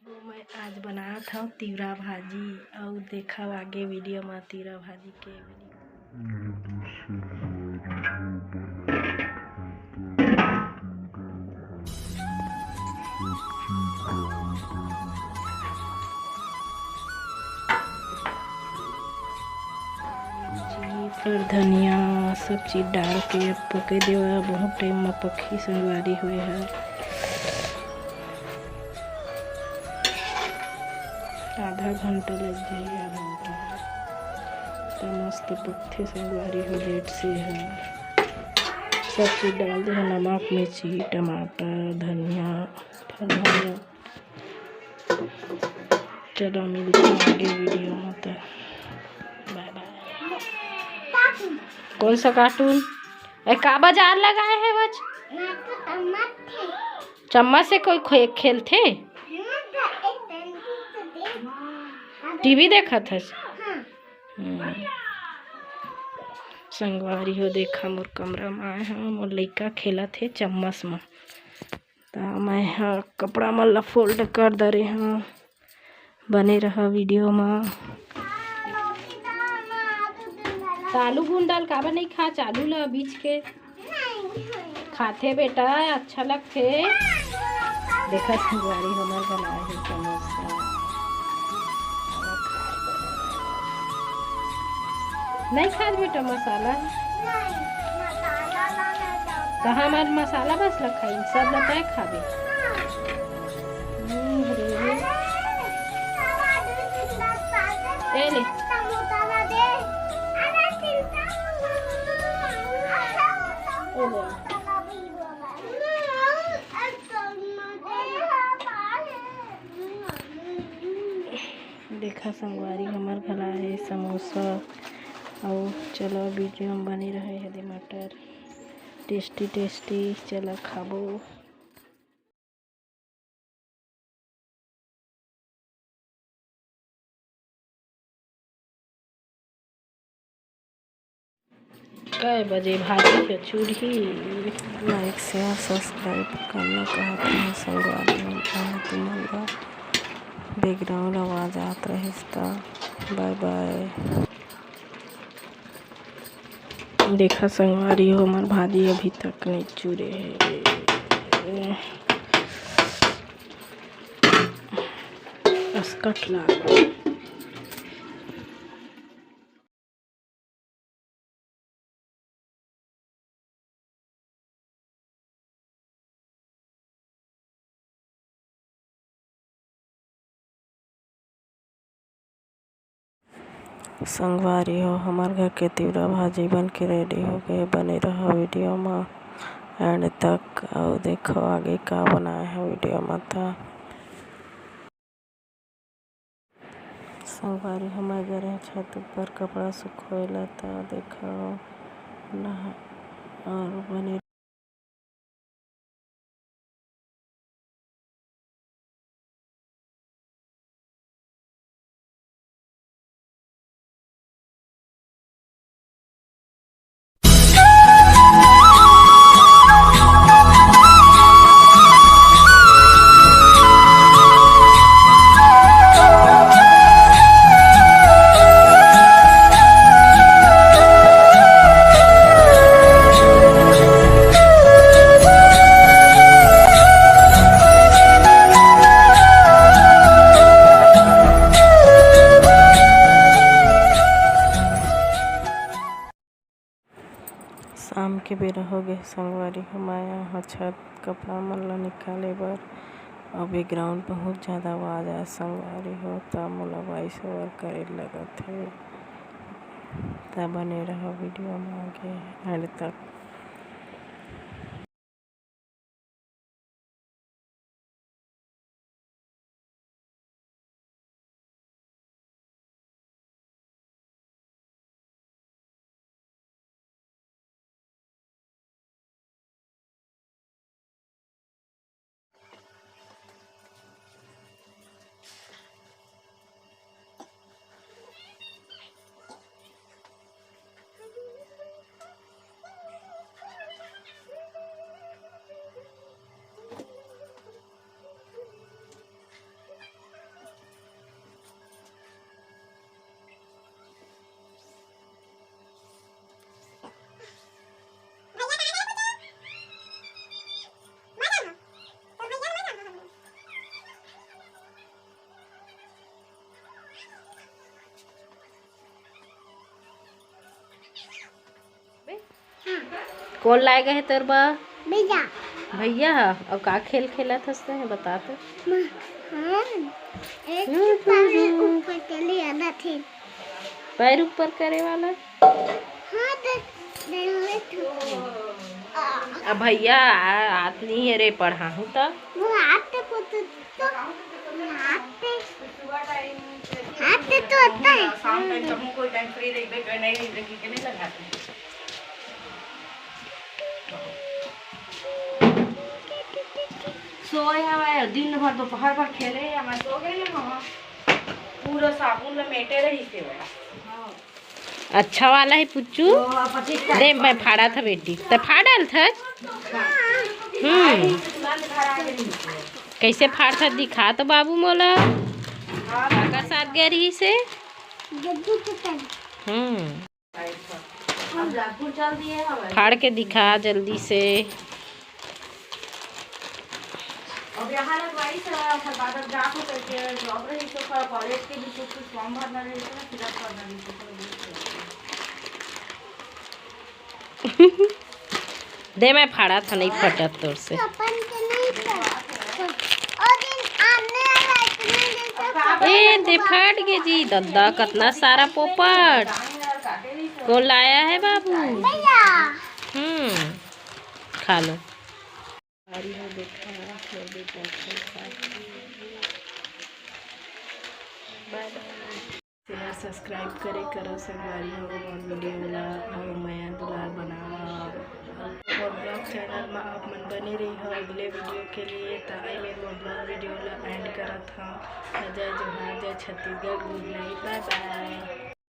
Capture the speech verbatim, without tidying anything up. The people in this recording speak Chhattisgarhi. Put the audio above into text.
तो मैं आज बनात हव तिवरा भाजी, अउ देखव आगे वीडियो म तिवरा भाजी के वीडियो। मिर्ची, फिर धनिया, सब चीज डाल के अब पके देवा। बहुत टाइम म पकही संगवारी होए ह। आधा घंटा लग जाही, आधा घंटा। त मस्त पकथे संगवारी हो, लेट से ह। सब चीज डाल दे ह, नमक, मिर्ची, टमाटर, धनिया, फिर धनिया। चलो मिलते हैं आगे वीडियो में, तो बाय बाय। कौन सा कार्टून? ए, का बाजार लगाए है बच? चम्मच से कोई खे-, खेलथे? टीवी देखत हस? हम्म। संगवारी हो, देखा मोर कमरा में आए हैं, मोर लइका खेलत हे चम्मच में। त मैं ह कपड़ा मन ला fold कर डरे हव। बने रहा वीडियो म। त आलू भून डाल, काबर नहीं खा? आलू ला बीच के खाथे बेटा, अच्छा लगथे। देखा संगवारी, हमर बनाए हे समोसा। नहीं खास बेटा मसाला। नहीं, मसाला ला नहीं डालता। तो हमार मसाला बस ला खाई, सब ला तय खाबे। हाँ। हम्म, रे। अरे, साला दू तीन बार पाते ए ले। समोसा ला दे। अरे, चिंता मत कर। ए ले। देखा संगवारी, हमर घला हे समोसा। अउ चलो वीडियो में बने रहे हे दे मटर, tasty tasty। चलो खाबो। कै बजे भाजी के चूल्ही? Like, share, subscribe करना कहत हूँ संगवारी मन, तुमन ला background आवाज आत रहिस त bye bye। देखा संगवारी हो, हमर भाजी अभी तक नहीं चूरे हे। असकट लाग। संगवारी हो, हमर घर के तिवरा भाजी बन के ready हो गए। बने रहा वीडियो म end तक, अउ देखो आगे का बनाए हे वीडियो म। त संगवारी हो, मैं गे रहें छत ऊपर कपड़ा सुखोए ला, त देखो नहा और बने शाम के बेरा हो गे संगवारी हो, मैं आए हँव छत कपड़ा मन ला निकाले बर। अभी ground बहुत ज़्यादा आवाज आए संगवारी हो, त मोला voice over करे लगत हे। त बने रहो वीडियो में आगे end तक। कोन लाए गे हे तोर बर? भैया। भैया ह? अउ का खेल खेलत हस तें, बता तो। म-, हाँ, एक हम्म, पैर हम्म। ऊपर के लिए आना थे। पैर ऊपर करे वाला? हाँ, दे, दे, दे, आ। अब भैया आ-, आत नहीं हे रे, पढ़ाहूँ त। वो आते को तो, तो आते, आते तो आता है। शाम टाइम तो हमको टाइम फ्री रही, नहीं रही, के नहीं लगाते। सोए हवय, दिन भर दोपहर भर खेले हवय, सो गए हवय। पूरा साबुन ल मेटे रही से वह। अच्छा वाला है पुच्चू। दे, मैं फाड़ा था बेटी, त फाड़ डाल था। हम्म। कैसे फाड़ था, दिखा तो बाबू मोला। काकर साथ गए रही से। हम्म। फाड़ के दिखा जल्दी से। अब यहाँ लगवाई से, ओकर बाद अब जाके करके जॉब रही, तो ओकर कॉलेज के भी कुछ कुछ फॉर्म भरना रही, तो फिलअप करना रही, तो ओकर बाद दे, मैं फाड़ा था, नहीं फटत तोर से। अपन के नहीं फटत। ओ दिन आने वाला इतना जैसा ए, दे फट गे जी, दद्दा, कतना सारा पोपट। कोन लाया है बाबू? भैया। हम्म, खा लो। बाय बाय। शेयर, सब्सक्राइब करे करो संगवारी हो मोर वीडियो ला, अउ मया दुलार बनाओ। मोर ब्लॉग चैनल में आप मन बने रही हो अगले वीडियो के लिए। त आई मैं मोर ब्लॉग वीडियो ला एंड करत हूँ। जय जोहार, जय छत्तीसगढ़, गुड नाइट, बाय बाय।